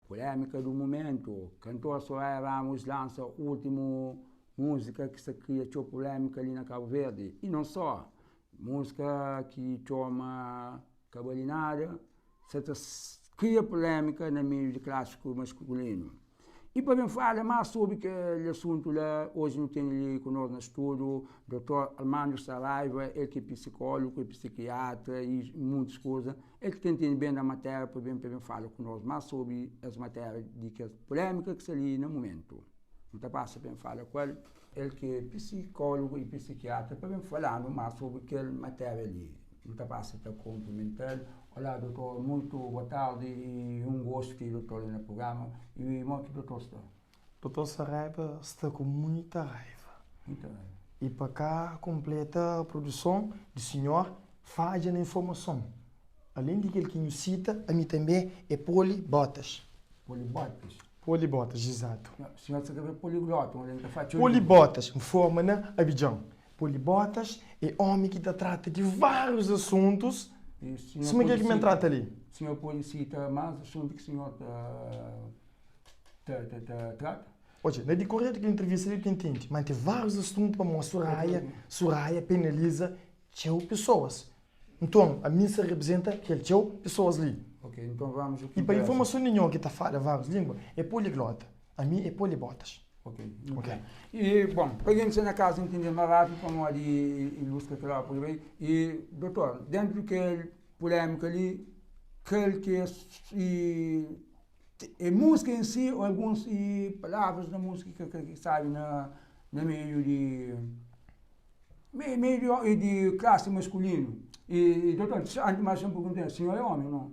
Polémika du mumentu, Kantor Soraya Ramos lansa últimu múzika ki sta kria txeu polémika li na Kabu Verdi y non só. Múzika ki txoma Ka Bali Nada sta ta kria polémika na meiu di klásiku maskulinu. Y pa ben fala más sobri kel asuntu la, oji nu tene li ku nos na studu Dotor Armando Saraiva, el ki é pisikólugu, é psikiatra y muntis kuza. El ki ta intende ben da matéria pa ben pa ben fala ku nos más sobri es matéria di kes polémika ki sta li na mumentu. Nu ta pasa pa ben fala ku el, el ki é pisikólugu y psikiatra pa ben fala-nu más sobri kel matéria li. Nu ta pasa ta kunprimenta-l. Olá dotor, muitu boa tardi y un gostu ter dotor li na prugrama. Y modi ki dotor sta? Dotor Saraiva sta ku muita raiva. Muita raiva. Y pa ka kunpleta produson di sinhor fadja na informason. Alén di kel ki nhu sita, ami tanbe é poli botas. Poli botas? Poli botas, izatu. Sinhor sta ta fla poliglota, un algen ta fla txeu Poli botas, N forma na Abidjan. Poli botas é omi ki ta trata di várius asuntus, sima kel ki mi N trata li. Sinhor pode sita más asuntu ki sinhor ta ta ta trata? Odja, na dikorer di kel intrivista li, bu ta intende ma N ten várius asuntu pamodi Soraya, Soraya penaliza txeu pesoas. Nton, ami N sta reprizenta kel txeu pesoas li. Ok, nton vamos o ki I pa interesa. informason di nho ki ta fala várius língua, é poliglota. Ami é polibotas. Ok, muito bem. I, bon, pa gen ki sta na kaza intende más rápidu, pamodi i buska kel óra pode bai. I, dotor, dentu di kel pulémika li, kel ki é i é múzika en si ô alguns i palavras na múzika ki ka sabi na na meiu di Meiu di klasi maskulinu. I dotor, antis di mas N pergunta, sinhor é omi o nau?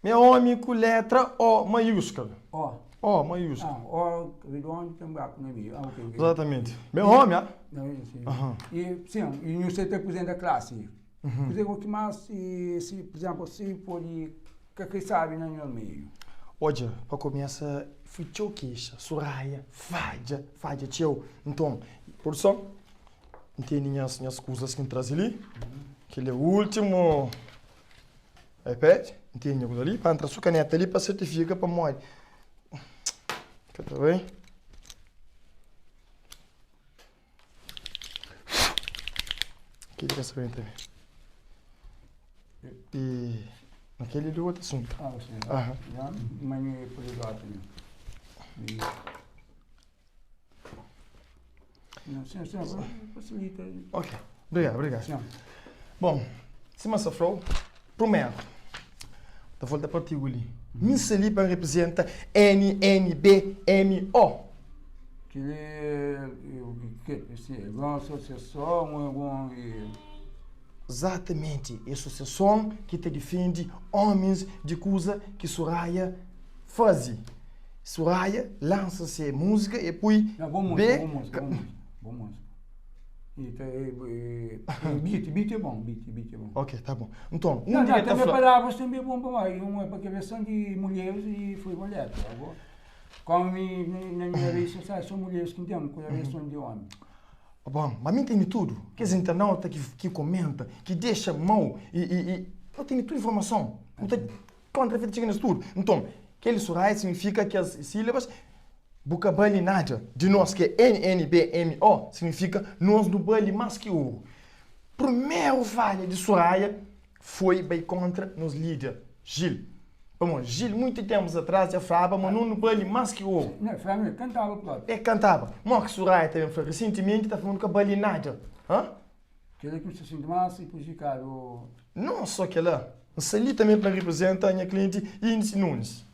Mi é omi ku letra O maiúskula. O. O maiúskula. Ah, O redondu ten buraku na meiu. Ah, ok, ok. Exatamenti. Mi é omi, ah. I, sin, i nhu sta ta reprezenta klasi. Kuzê ki mas, si, pur izénplu, si pode ka kre sabe na nho meiu? Odja, pa kumesa, fui txeu kexa, Suraia fadja, fadja txeu. Nton, produson, N tene nhas, nhas kuzas ki N traze li. Kel é últimu iPad. N tene nha kuza li. Pa N tra su kaneta li pa sertifika pamodi. Ka ta bai. Kel li ka sta ben tanbe. I ma kel li é otu asuntu. Ah, sim. Aha. Ya, ma mi é poliglota mi. Ok, obrigadu, obrigadu. Bon, sima N sta fla-u, primeru, N ta volta pa artigu li. Mi sta li pa N reprezenta NNBMO. Kel-li é algun asosiason ô algun. Zatamenti, é asosiason ki ta difende ómis di kuza ki Suraia faze. Suraia lansa se múzika e pui Não, bom música, bom música, bom música, bom música. E, tá, e, e, e beat, beat é bom, beat, beat é bom. Ok, tá bom. Nton, Não, undi não, ki ta também fla. palavras também é bom pa mai. Um é pa cabeção de mulheres e foi bom letra. Agora, como mi, na minha rede social são mulheres que tem, com a reação de homem. Bom, ma mi tene tudu. Kes internauta ki, ki komenta, ki dexa mau e, e, e eu tene tudu informason. Nu ta Kontra fita txiga nes tudu. Nton, kel Suraia signifika kes sílabas Bu ka bali nada. Di nos ki é NNBMO signifika nos nu bali más ki oru. Primeru falha di Suraia foi bai kontra nos líder, Gil. Pamodi Gil muitu ténpus atras dja flaba ma nos nu bali más ki oru. Nau, fla ma el kantaba própi. El kantaba. Modi ki Suraia ta ben fla risentimenti ta fla ma nu ka bali nada? Hã? Kel-la ki bu sta xinti más i prejudikadu. Non só kel-la, N sta li tanbê pa N riprizenta nha klienti Índice Nunes.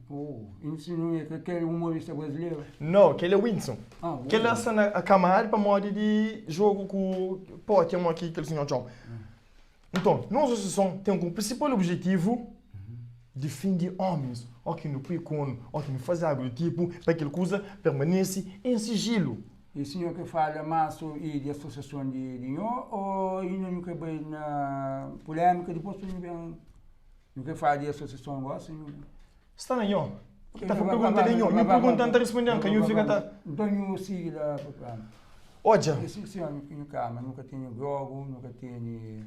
Oh, Índice Nunes é kel umorista brazileru? Nau, kel é Whindersson. Ah, oh. Kel-la sta na kamada pamodi di jogu ku Pote mo ki kel sinhor txoma. Nton, nos asosiason ten komu prinsipal objetivu difende ómis ó ki nu pui konu, ó ki nu faze algu di tipu pa kel kuza permanese en sijilu. E sinhor ke fala mas so e di asosiason di di nho o inda nhu ke bai na pulemika dipos pa nhu ben nhu ke fala di asosiason gosi nhu. Sta na nho ki ta pergunta di nho nhu pergunta nta responde ka nhu fika ta. Nton nhu sigi la pa planu. Odja. E si sinhor nhu kama nhu ka tene grogu nhu ka tene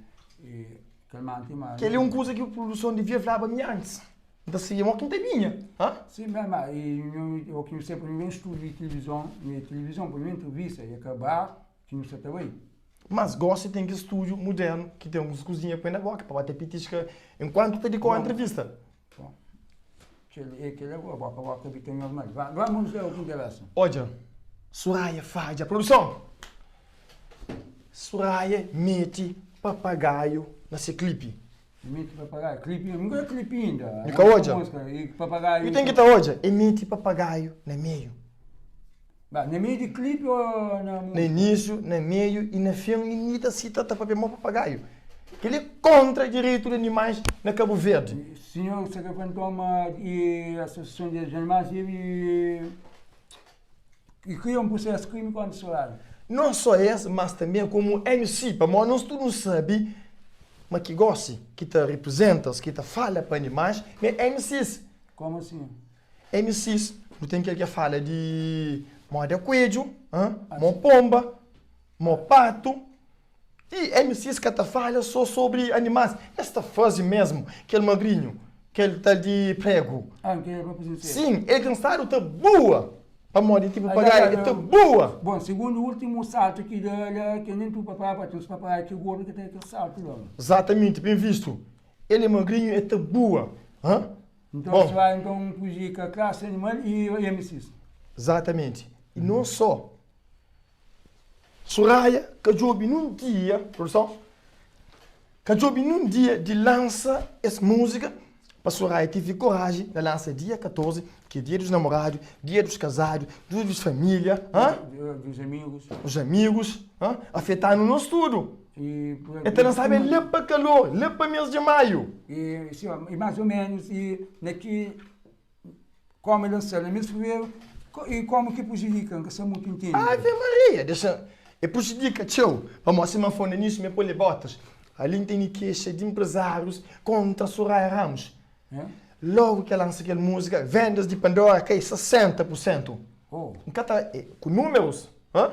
kalmanti ma. Kel é un kuza ki produson divia flaba mi antis. N ta sabia mo ki N ta binha. Ha? Sim, ma, ma, e nhu, o ki nhu sempre nhu ben studio di tilivizon, nhu tilivizon pa nhu entrevista e ka bar ki nhu sa ta bai. Mas gosi ten ki studio mudernu ki ten uns kuzinha poi na boka pa ba ta pitisca enkuantu ta dikora entrevista. Bom, kel, e kel la boka boka bi ta normal. Va, vamos la o ki interesa. Odja, Suraia fadja. Produson! Suraia meti papagaio na se klipi. Meti papagaio, klipi, N ka klipi inda. Nhu ka odja? E papagaio. Nhu ten ki ta odja, e meti papagaio na meiu. Ba, na meiu di klipi o na múzika? Na inísiu, na meiu i na fin, i ta sita ta papia mo papagaio. Kel-li é kontra direitu di animais na Kabu Verdi. Sinhor sa ka fla nton ma i asosiason di animais debe kria un prusesu krimi kontra Soraya? Non só es, mas tanbe komu MC, pamodi nos tudu nu sabe ma ki gosi ki ta riprizenta-s, ki ta fala pa animais, é MCs. Komu asin? MCs, nu ten kel ki fala di moda kuedju, mo ponba, mo patu. I MCs ka ta fala so sobri animais, es ta faze mesmu kel magrinhu, kel tal di pregu. Sin, el kansadu ta bua, pamodi ti papagaiu el ta bua. Bon, sigundu ultimu saltu ki da la, ke nen tu papá, pa ten uns papagaiu ki gordu ki ta da kel saltu la. Zatamenti, ben vistu. El é magrinhu, el ta bua. Nton, Bom, vai nton prejudika klasi animal i MCs. Exatamente. E não só. Soraya ka djobe num dia, produção, ka djobe num dia di lansa es música pa Soraya tive coragem na lansa dia 14, que é dia dos namorados, dia dos casados, dia dos família, hã? Dos amigos. Os amigos, hã? Afetando nos tudo. E, e ta lançaba el lá pa calor, lá pa mês de maio. E, sim, e mais ou menos, e naki, como el lançou na mês de fevereiro, e como que prejudica, nka sa muito entende. Ave Maria, deixa, e prejudica txeu, pamodi sima fo na início, me poli botas, ali nteni queixa de empresários contra Soraya Ramos. É? Logo que lança aquela música, vendas de Pandora cai 60%. Oh. Nka ta, ku números, hã?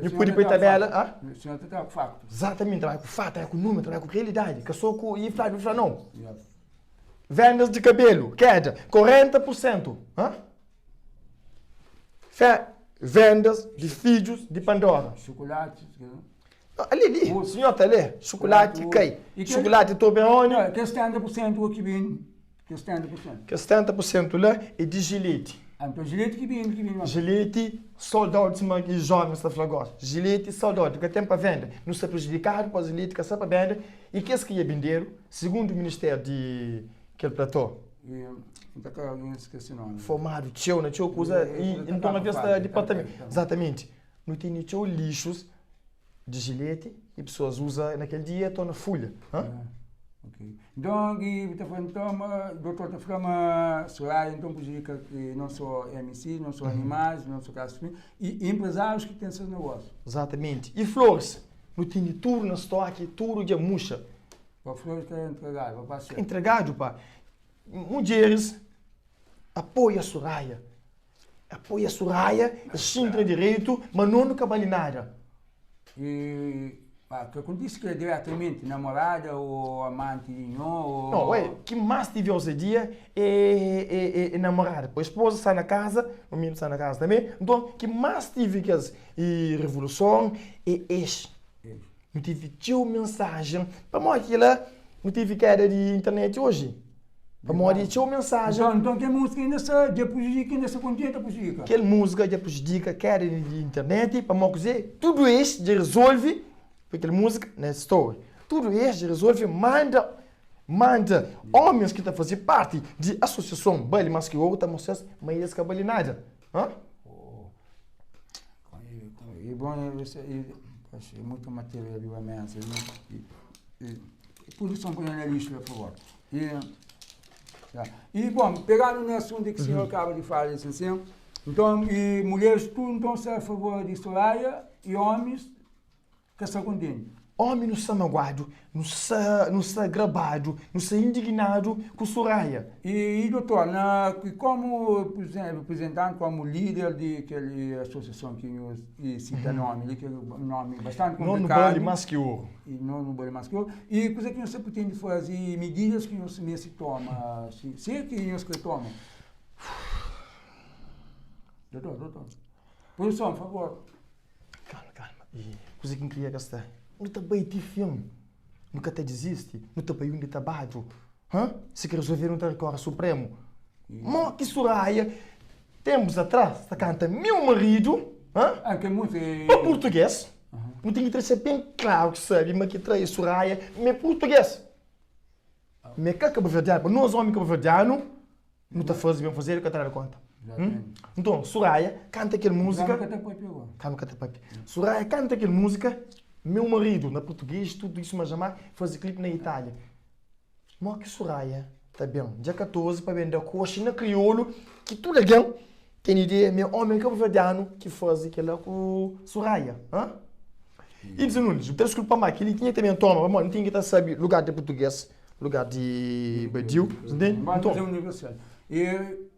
Nhu pode poi tabela, hã? Senhor ta trabalha ku factos. Exatamente, trabalha ku fato, trabalha ku número, trabalha ku realidade. Ka só ku i fla, i fla não. Vendas de cabelo, queda, 40%. Hã? Fé, vendas de filhos de Pandora. Chocolate, Ali, ali, o senhor tá lê, chocolate cai, chocolate Toblerone. Que 70% que vem, que 70%. Que 70% lá é de gilete. Ah, então gilete que vem, que vem. Gilete sold out, sima ki jovens ta fla gosi. Gilete sold out, ka ten pa venda. Nu sta prejudikadu pa gilete ka sta pa venda i kes ki é binderu, segundo ministério di kel platô. Formadu txeu na txeu kuza i nton na vez ta departamento. Exatamente. Nu tene txeu lixus di gilete i pesoas uza na kel dia torna fulha. Hã? Ok. Nton, i bu ta fla nton ma dotor ta fla ma Soraya nton prejudika non só MC, non só animais, non só kasu di i empresárius ki ten ses negósiu. Exatamente. I floris? Nu tene tudu na stoki, tudu dja murxa. Pa flores ka entregadu, pa pa Entregadu pa mudjeris apoia Soraya. Apoia Soraya, es xinta direitu, ma no nu ka bali nada. E pa ka kontise ki é diretamenti namorada o amanti di nho o. No, ué, ki mas tive ousadia é é é namorada. Pa esposa sta na kaza, o mininu sta na kaza tanbe. Nton, ki mas tive kes e revoluson é es. Nu tive txeu mensajen. Pamodi kila nu tive keda di internet oji. Pamodi txeu mensajen. Nton, nton kel múzika inda sta dja prujudika, inda sta kontinua ta prujudika. Kel múzika dja prujudika keda di internet pamodi kuzê? Tudu es dja rezolve pa kel múzika na story. Tudu es dja rezolve manda manda ómis ki ta faze parti di asosiason Bali Más Ki Oru ta mostra-s ma es ka bali nada. Hã? E bom, e muito matéria viva imensa. E, e produção põe na lista, por favor. E, tá. E bom, pegando no assunto que o senhor acaba de falar, assim, assim, então, e mulheres tudo então são a favor de Soraya e homens que estão contentes. Ómi nu sta maguadu, nu sta nu sta grabadu, nu sta indignadu ku Soraya. E dotor, na komu reprezentanti, komu lider di kel asosiason ki nhu sita nomi li, ki é un nomi bastanti Nós nu konplikadu. bali más ki oru. E nós nu bali más ki oru. E kuze ki nhos ta pretende faze e mididas ki nhos meste toma, si é ki nhos kre toma? Dotor, dotor. Produson, favor. Kalma, kalma. E kuze ki N kria ka sta. Nu ta bai ti fin. Nu ka ta dizisti. Nu ta bai undi ta badju. Hã? Si ka rezolve nu ta rekore Supremu. Mo ki Suraia tenpus atras ta kanta Meu maridu, hã? Ah, kel múzika é. Pa purtuges. Nu ten ki tra se ben klaru ki sabe ma ki tra e Suraia ma é purtuges. Ma é ka kabuverdianu. Pa nos omi kabuverdianu. Nu ta faze ben fazedu ka ta dadu konta. Nton, Suraia kanta kel múzika. Kama ka ta papia. Suraia kanta kel múzika, Meu marido, na purtugês, tudu isu, mas jamá faze klipi na Itália. Mó ki Suraia ta ben dia 14 pa ben da koxi na kriolu ki tudu algen ten ideia ma é ómi kabuverdianu ki faze kel-la ku Suraia. Ha? Ibson Nunes, bu ta diskulpa má kel-li tinha ta ben toma, pamodi N ten ki ta sabe lugar di purtugês. Lugar di badiu, ntende? Mas é universal. E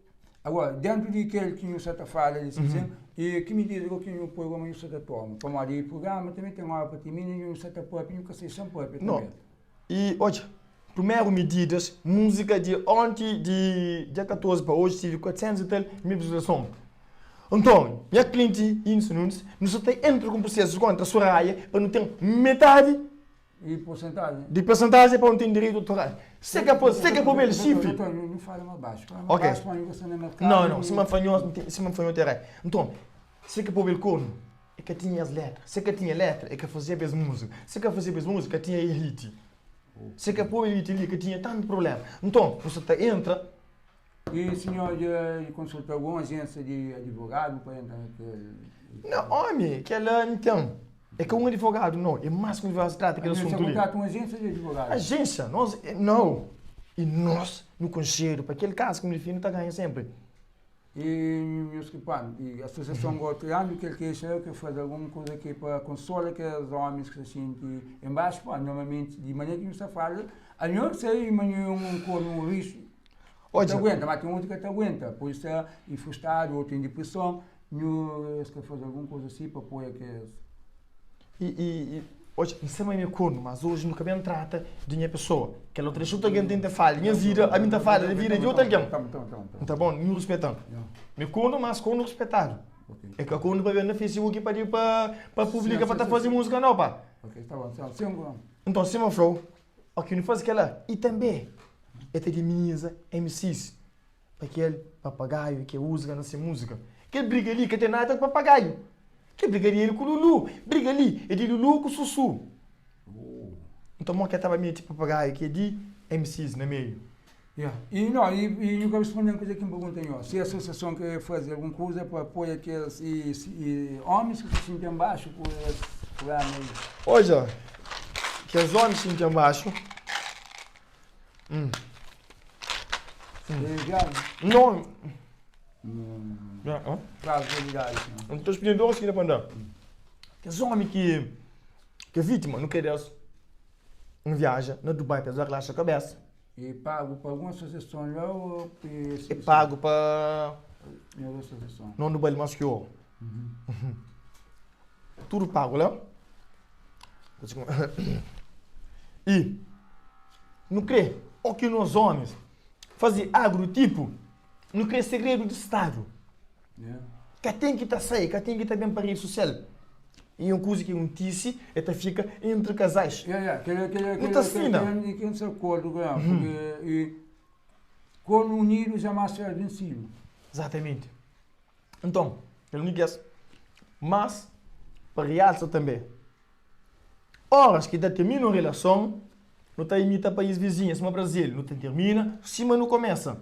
agora, dentro di kel ki nhu sa ta fala li, mm e ki midida ki nhu poi como nhu sa ta toma? Pamodi programa também ten hora pa termina, nhu sa ta papia, nhu ka sai sen papia também. E odja, primeru mididas, múzika di onti di dia 14 pa oji tive 400 e tal mil visualizason. Nton, nha klienti Inson Nunes, nu sa ta entra ku un prosesu kontra Soraya pa nu ten metadi Di porsentajen? Di porsentajen pa un ten direitu autoral. Se ka pa, se ka pa el xifri. Nhu fala ma baxu. Fala ma Ok. baxu pa nhu sta na merkadu. Não, não, se ma fanhó, se ma fanhó terá. Nton, se ka pa el kornu, e ka tinha es letra. Se ka tinha letra, e ka fazeba es múzika. Se ka fazeba es múzika, ka tinha elite. Se ka pa elite li, ka tinha tantu problema. Nton, nu sa ta entra. E sinhor dja konsulta algun ajénsia di adivogadu pa entra na kel. Não, omi, kel-la N ten. É ka un adivogadu, nau. É más ki un adivogadu trata kel asuntu li. Você kontrata un ajénsia di adivogadu? Ajénsia? Nos, nau. I nos nu konxedu pa kel kazu ki nu difende, nu ta ganha sénpri. I nhos ki pa, i asosiason gosta tirando kel kexa ke faze algun kuza ki pa konsola kes omis ki sta xinti enbaxu, pa normalmenti di manera ki nu sta fala, anho sai ma nho é un kornu rixu. Ka ta aguenta, ma ten otu ka ta aguenta, pode sta frustradu ou ten dipreson, nhu es ka faze algun kuza si pa apoia kes. I, i, i, oja, N sai ma mi é kornu, mas oji nu ka ben trata di nha pesoa. Kel otu dexa otu algen tenta fala di nha vida, ami N ta fala di vida di otu algen. Nta bon, nhu ruspeta-m. Mi é kornu, mas kornu ruspetadu. É ka kornu pa ben na Facebook pa di pa pa publika pa ta faze múzika nau, pa. Nton, sima N fla-u, ok, nu faze kel-la. I tanbe. E ta dimiza MCs pa kel papagaiu ki e uza na se múzika. Kel briga li ka ten nada ku papagaiu. Kel briga li é el ku Lulu. Briga li é di Lulu ku Susu. Nton mo ke taba mete papagaiu ki é di MCs na meiu? Ya. I no, i i nhu ka responde-m kuze ki N pergunta nho. Si asosiason kre faze algun kuza pa apoia kes i i omis ki ta xinti enbaxu ku es prublema li. Odja, kes omis xinti enbaxu. Hum. Não. Não estou expedindo assim para andar. Kes homem que que é vítima, não quer Deus. Não viaja na Dubai para relaxar a cabeça. E pago para alguma associação lá ou E pago para não Dubai mais que eu. Tudo pago lá. E nu krê o ki nos ómis faze algu du tipu, nu krê segredu di stadu. Ka ten ki ta sai, ka ten ki ta ben pa redi sosial. E un kuza ki kontise, e ta fika entri kazais. Nu ta sina. Izatamenti. Nton, kel úniku kes. Mas, pa rialsa tanbê, óras ki ta tirmina un relason, nu ta imita país vizinhu, sima Brazil, nu ta tirmina sima nu kumesa,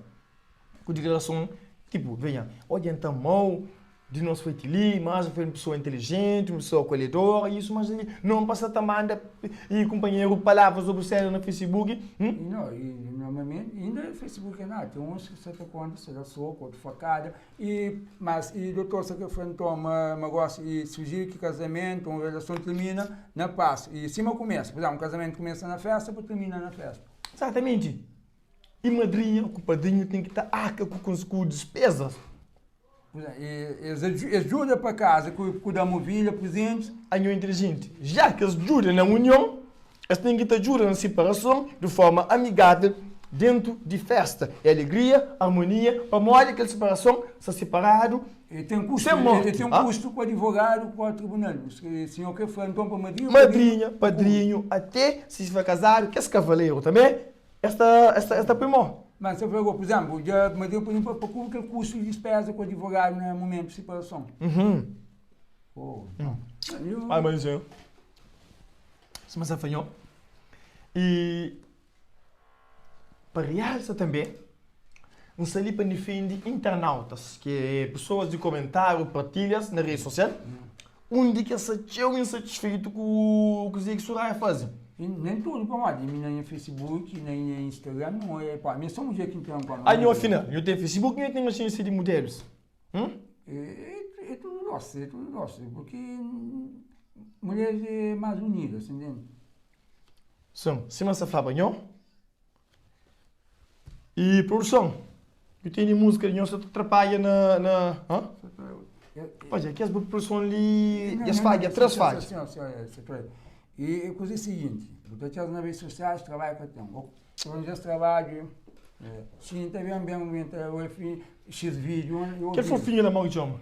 ku diklarason tipu, Venha, odja N ta ama-u, di nos foi kel-li, mas bu foi un pesoa intilijenti, un pesoa akolhedora, isu, mas li, non pa sa ta manda i kunpanheru palavras obsenu na Facebook. Nau, i normalmenti, inda. Na Facebook é nada, tem uns que sa ta conta, sa da soco, outro facada, e, mas, e doutor sa ka fla então, ma, ma gosta, e sugiro que casamento, uma relação termina na paz, e sima começa, por exemplo, um casamento começa na festa, pa termina na festa. Exatamente. E madrinha ku padrinhu ten ki ta arka ku ku dispezas. Por exemplo, e, es, es djuda pa casa ku, ku da movilha, presentes. Anho inteligenti, já ki es djuda na union, es ten ki ta djuda na siparason di forma amigável dentu di festa e alegria, armonia, pamodi kel siparason sta siparadu E ten custo, sem morti. E ten Ah? custo ku advogado, ku tribunal. Senhor ke fla nton pa madrinha, Madrinha, padrinhu, até si for kazadu, kes kavaleru tanbe, Es ta, es ta, es ta pui mô. Mas se fla, por exemplo, dja ma deu pa pa kubri kel custo di dispesa ku advogado na momento di separason. Uhum. Oh, então. Eu... Ai, mas eu. Se mas afanhou. E pa realsa também, N sta li pa difende internautas, ki é pessoas di komentáriu, partilhas na rede sosial, undi ki es sta txeu insatisfeitu ku kuzê ki Soraya faze. E nem tudo, pamodi mi na nha Facebook, na nha Instagram, não é, pá, mi é só mudjer ki N ten Ah, nho afinal, nho ten Facebook, nho ten agência di modelos? Hum? É, é, é tudo doce, é tudo doce, porque mulheres é mais unida, você entende? Sim, sima N sta flaba nho. E produção, eu tenho música de nho, sa ta trapadja na, na, hã? Pois é, kes bu produção li, es fadja, três fadja. Sim, sim, sim, E coisa é seguinte, bu ta txaz na redes sociais, trabalho ka ten. Quando es trabalho, sim, ta bem, bem, bem, ta oi, fi, x vídeo, eu Kel fofinho la mau ki txoma?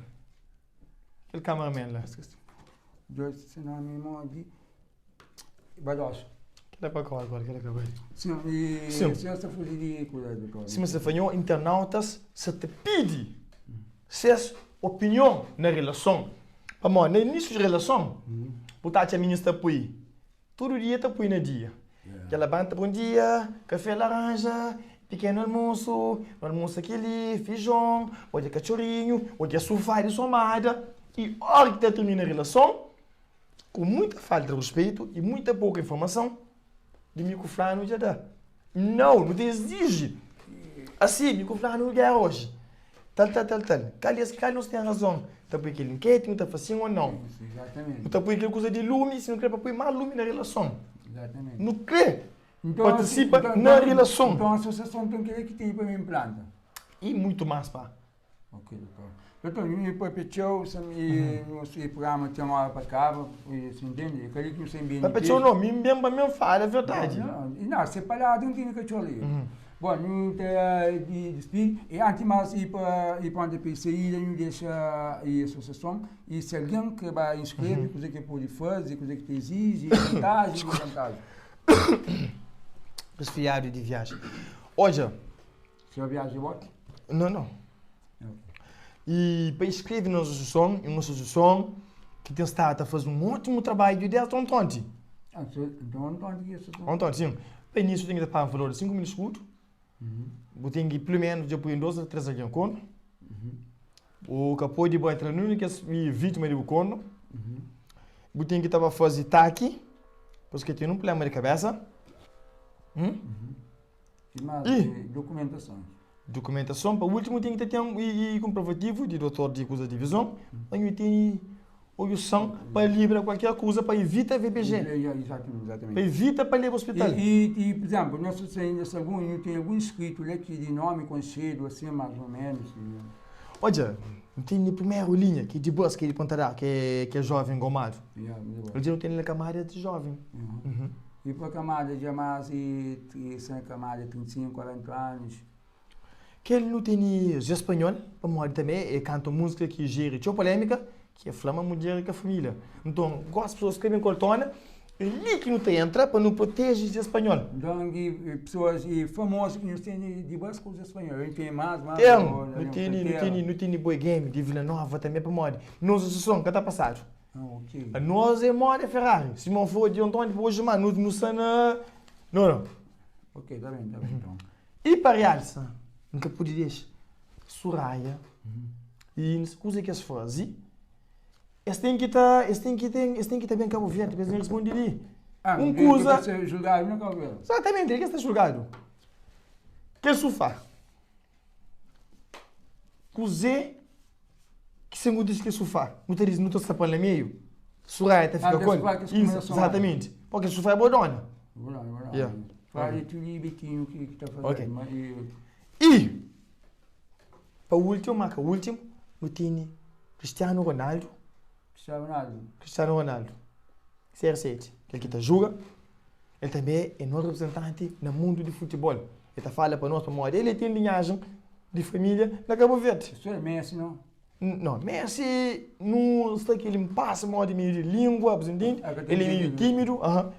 Kel cameraman la. Dois, se nome modi. Badosa. Kel é pa kau agora, kel é ka bai. Sim, e Sim. se sta fugi di kuda doutor. Sima se fanhou, internautas sa ta pidi ses opinion na relason. Pamodi na inísiu di relason, bu ta atxa minhis ta pui tudu dia ta pui na dia. Dja labanta bon dia, kafé laranja, pikenu almosu, nu almosa keli, fijon, odja katxorinhu, odja sufá di somada. I ora ki ta tirmina relason, Ku muita falta di ruspetu i muita poku informason di mi ku flanu dja da. Nau, nu ta iziji. Asi, mi ku flanu nu gera oji. Tal, tal, tal, tal. Kal es, kal nos ten razon. Ta pui kel inketi, nu ta fla sin o nau. Nu ta pui kel kuza di lumi, si nu kre pa pui más lumi na relason. Nu kre partisipa na relason. Nton, asosiason ten kel ki tene pa mi inplanta. I muitu más pa. Ok, doutor. Doutor, mi papia txeu, e nos programa ten hora pa kaba, você entende? É kali ki nu sen bini. Papia txeu não, mi ben pa mi fala verdade. Não, não, se palavra não tem cachorro ali. Bom, nu ta di despidi, e antes mas i pa i pa onde pa saída, nu dexa i associação, e se alguém que vai inscreve, coisa que pode fazer, coisa que te exige, vantagem, desvantagem. Resfriado de viagem. Odja. Sua viagem de bote? Não, não. E pa inscreve na associação, é uma associação que tem estado a fazer um ótimo trabalho desde ontem. Ah, então ontem que associação? Ontem, sim. Para início tem que pagar um valor de 5 mil escudos. Uhum. Tem que pelo menos já põe 2 ou 3 alguém com. Uhum. O capô de boa entrar no que é vítima de corno. Uhum. Tem que estava fazer TAC, porque tem um problema de cabeça. Hum? Uhum. E mais E? documentações. Documentação, pa último tem que ter um e, e comprovativo de doutor de coisa de visão, uhum. tem solução para livrar qualquer coisa, para evitar VPG. Exatamente, exatamente. Para evitar para levar ao hospital. E, e, e, por exemplo, nós ainda se algum, tem algum inscrito lá que de nome conhecido, assim, mais ou menos. E... Olha, não tem nem primeira linha, que de boas que ele contará, que é, que é jovem gomado. Yeah, Ele não tem na camada de jovem. Uhum. Uhum. E para a camada de mais e, e sem camada de 35, 40 anos. Que ele não tem espanhol, para morrer também, e canta música que gera tinha polêmica, que é flama mulher com a família. Então, gosto de pessoas que vêm com a ali que não tem entra para não proteger de espanhol. Então, e, pessoas e famosas que não têm de, de boas coisas espanhol. Não tem mais, mais. Tem, não tem, não tem, não tem boi game de Vila Nova também para morrer. Nossa associação, que está passado. Ah, ok. A nós é moda Ferrari. Se não for de Antônio, hoje, mano, não sana. Não, não. Ok, está bem, está bem então. E para realça, nunca pude deixar. Soraya, e não sei o que eles fazem. Eles têm que estar, eles têm que ter, eles têm que estar bem Cabo Verde, eles não respondem ali. Ah, Um tem coisa- que ser julgado na Cabo Verde. Exatamente, ele que está julgado. Kel sufá. Kuzê ki sen kontise kel sufá? Nu ta diz, nu ta sta pa na meiu. Soraya ta fika ku el. Exatamente. Pô, kel sufá é bo dona. Bo dona, bo dona. Yeah. Fala tudo e Betinho que que tá fazendo. Ok. Mas, e... e pa último, marca último, nu tene Cristiano Ronaldo. Cristiano Ronaldo. Cristiano Ronaldo. CR7, kel ki ta juga. El tanbê é nos reprezentanti na mundu di futibol. El ta fala pa nos pamodi el é ten linhajen di família na Kabu Verdi. Isso é Messi, não? Não, Messi nu sta kel inpasi modi meio di língua, bu entende? El é meio tímidu, aham.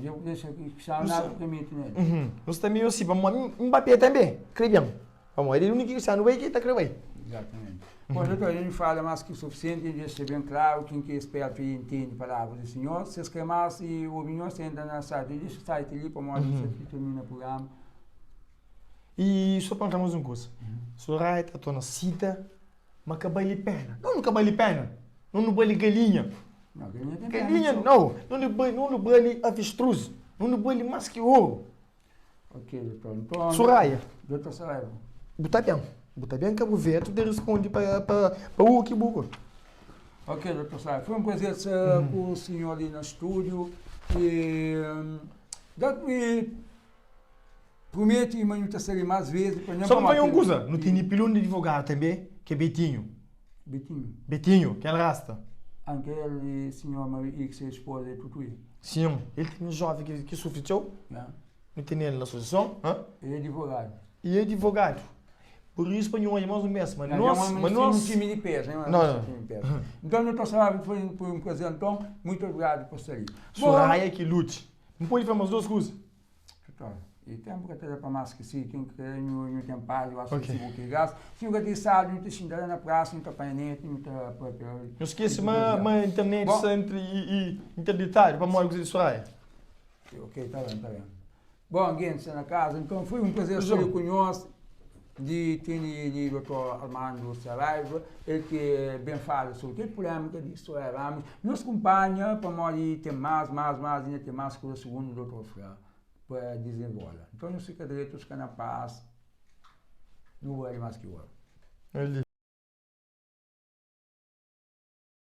Eu deixo aqui, Cristiano Ronaldo ka mete nele. Nu sta meio asi, pamodi Mbappé tanbê kre ben. Pamodi el é úniku Cristiano bai ki ta kre bai. Exatamente. Bom, doutor, a gente fala mais que o suficiente, a gente deixa bem claro, quem que é esperto e entende palavras do Senhor. Se quer mais e ouvir nós, entra na site, deixa o site ali para mostrar uhum. que termina o programa. E só para mais uma coisa. Uhum. Soraya tá na cita, mas que vale pena. Não, nunca vale pena. Não, não vale galinha. Não, galinha tem Galinha, não. Não, não, não vale avestruz. Não, não vale mais que ouro. Ok, doutor. Então, Soraya. Doutor Soraya. Bu ta ben. Bu ta ben Cabo Verde, bu ta responde pa, pa, pa u ki bu. Ok, doutor Soraya. Foi um prazer estar uhum. com o senhor ali no estúdio. E, e promete, mas não te sair mais vezes. Só para uma coisa, não tem pilão de advogado também, que é Betinho. Betinho. Betinho, que é rasta. Aquele senhor e que sua esposa é tudo Sim, ele tem um jovem que, que sofreu. Yeah. Nu tene el na asosiason. Hã? El é advogadu. E é advogadu. Pur isu, pa nhu odja más un bes, ma nos, ma nos. Un timi di pezu, né? Não, não. Nton, nu ta sabe, foi un prazer. Nton, muitu obrigadu pa sta li. Soraya ki lute. N pode fla más dos kuza? Total. E tenpu ka ta da pa más ki si. Ken ki kre, nhu, nhu ten paz, eu acho ki si bu kre gas. Si nhu ka ten sádu, nhu ta xinta la na prasa, nhu ta panha neti, nhu ta papia. Nhu skese ma, ma internet sta entri i interditadu pamodi kuza di Soraya. Ok, tá bem, tá bem. Bom, gente, está na casa, então foi um prazer estar com nós de ter ali o Dr. Armando Saraiva, ele que bem fala sobre que polêmica de Soraya Ramos, nos acompanha para morrer tem mais, mais, mais, ainda tem mais coisa segundo o Dr. Fran para desenrolar. Então, não fica direito, fica na paz, não vale mais que o outro. Ali.